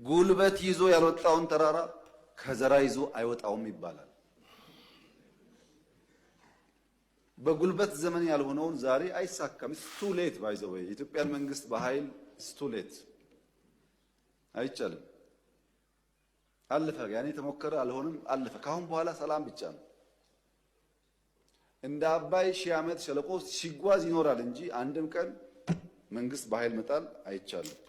ጉልበት ይዞ ያልወጣውን ተራራ ከዘራ ይዞ አይወጣውም ይባላል። በጉልበት ዘመን ያልሆነውን ዛሬ አይሳካም። It's too late, by the way። የኢትዮጵያን መንግስት በኃይል it's too late፣ አይቻልም። አለፈ። ያኔ ተሞከረ፣ አልሆንም፣ አለፈ። ካሁን በኋላ ሰላም ብቻ ነው። እንደ አባይ 1000 ዓመት ሸለቆ ሲጓዝ ይኖራል እንጂ አንድም ቀን መንግስት በኃይል መጣል አይቻልም።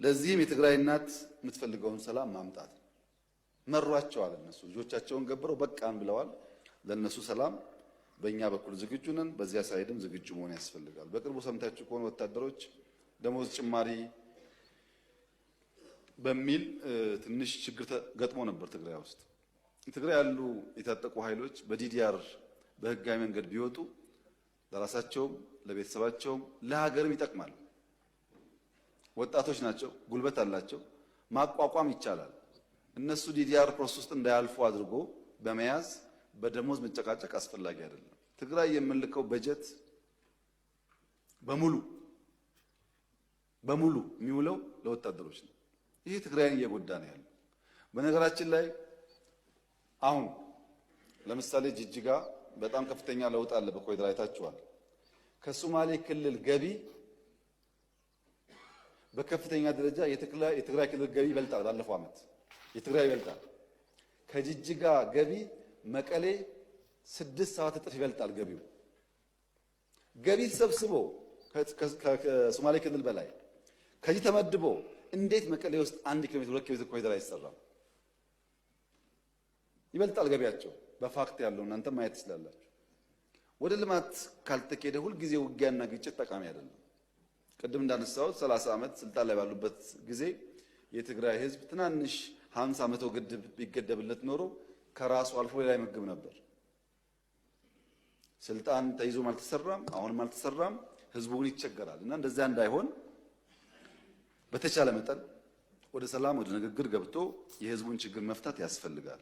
ለዚህም የትግራይ እናት የምትፈልገውን ሰላም ማምጣት መሯቸዋል። እነሱ ልጆቻቸውን ገብረው በቃን ብለዋል። ለእነሱ ሰላም በእኛ በኩል ዝግጁ ነን። በዚያ side ም ዝግጁ መሆን ያስፈልጋል። በቅርቡ ሰምታችሁ ከሆነ ወታደሮች ደሞዝ ጭማሪ በሚል ትንሽ ችግር ገጥሞ ነበር ትግራይ ውስጥ። ትግራይ ያሉ የታጠቁ ኃይሎች በ DDR በህጋዊ መንገድ ቢወጡ ለራሳቸውም ለቤተሰባቸውም ለሀገርም ይጠቅማል። ወጣቶች ናቸው፣ ጉልበት አላቸው፣ ማቋቋም ይቻላል። እነሱ DDR process ውስጥ እንዳያልፉ አድርጎ በመያዝ በደሞዝ መጨቃጨቅ አስፈላጊ አይደለም። ትግራይ የምንልከው በጀት በሙሉ በሙሉ የሚውለው ለወታደሮች ነው። ይህ ትግራይን እየጎዳ ነው ያለው። በነገራችን ላይ አሁን ለምሳሌ ጅጅጋ በጣም ከፍተኛ ለውጥ አለ። በኮሪደር አይታችኋል። ከሶማሌ ክልል ገቢ በከፍተኛ ደረጃ የትግራይ ክልል ገቢ ይበልጣል። ባለፈው ዓመት የትግራይ ይበልጣል። ከጅጅጋ ገቢ መቀሌ 6-7 እጥፍ ይበልጣል ገቢው። ገቢ ተሰብስቦ ከሶማሌ ክልል በላይ ከዚህ ተመድቦ እንዴት መቀሌ ውስጥ 1 ኪሎ ሜትር፣ 2 ኪሎ ሜትር ኮሪደር አይሰራም? ይበልጣል ገቢያቸው። በ fact ያለው እናንተ ማየት ትችላላችሁ። ወደ ልማት ካልተኬደ ሁልጊዜ ውጊያና ግጭት ጠቃሚ አይደለም። ቅድም እንዳነሳሁት 30 ዓመት ስልጣን ላይ ባሉበት ጊዜ የትግራይ ሕዝብ ትናንሽ 50 100 ግድብ ቢገደብለት ኖሮ ከራሱ አልፎ ሌላ ይመግብ ነበር። ስልጣን ተይዞም አልተሰራም፣ አሁንም አልተሰራም። ህዝቡ ግን ይቸገራል እና እንደዚያ እንዳይሆን በተቻለ መጠን ወደ ሰላም ወደ ንግግር ገብቶ የህዝቡን ችግር መፍታት ያስፈልጋል።